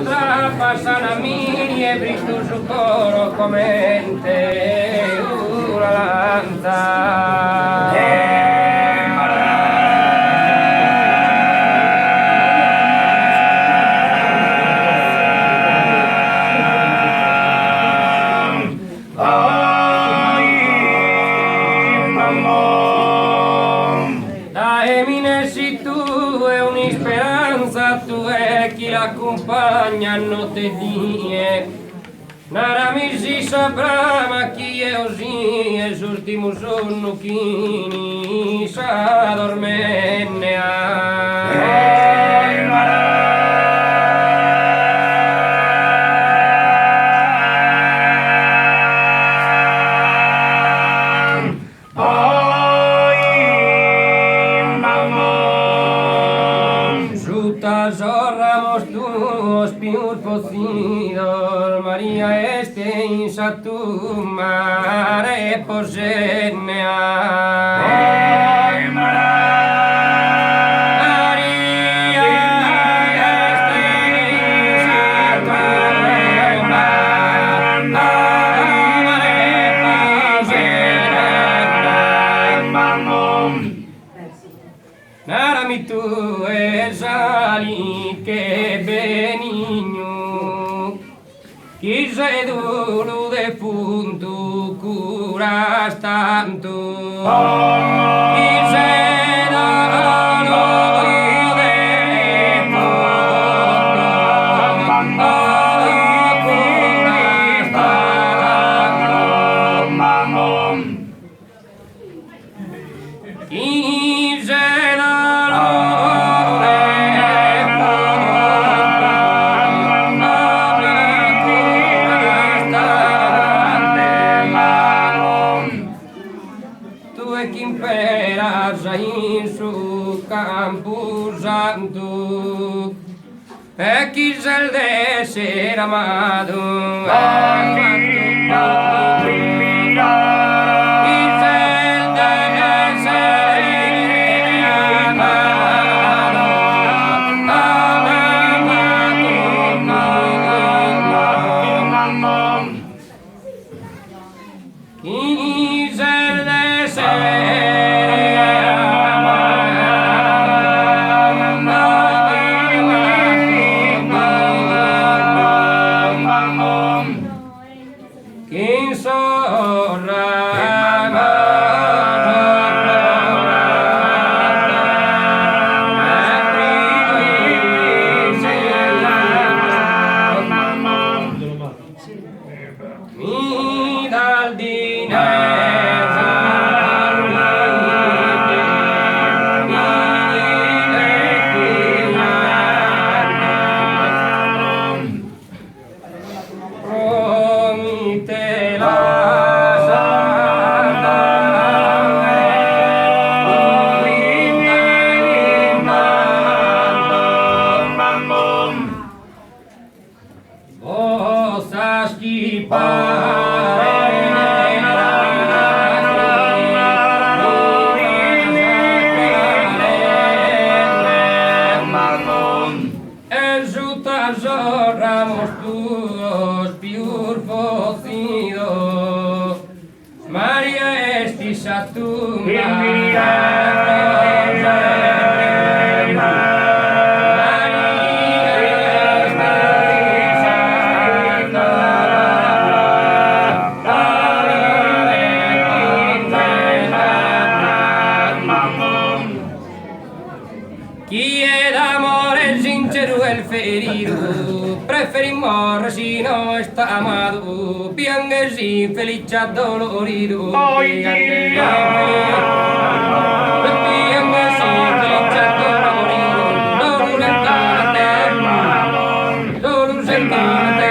Trapassan a mie frittu su coro comente una lantza. Dae mi nessi tue un'isperanza tue chi l'acumpagnas notte e die Narami si sa brama chi eo sie s'urtimu sonnu chin issa dormende Sutta sos ramos tuos pius fotzidos Maria est in sa tumba reposende Narami tue saliche benignu Chi su dolu defuntu curas tantu Chi su dolu defuntu curas tantu Tue ch'imperas in su campusantu E chi ses d'esser amadu Chi ses d'esser amadu Chi ses d'esser Chin sos Mi dal Po sas chi E sutta sos ramos tuos pius fotzidos Maria est in sa tumba Chie d'amore sinceru est feridu preferit morrer si no est amadu pianghe s'infelice addoloridu pianghe s'infelice addoloridu solu sentire solu sentire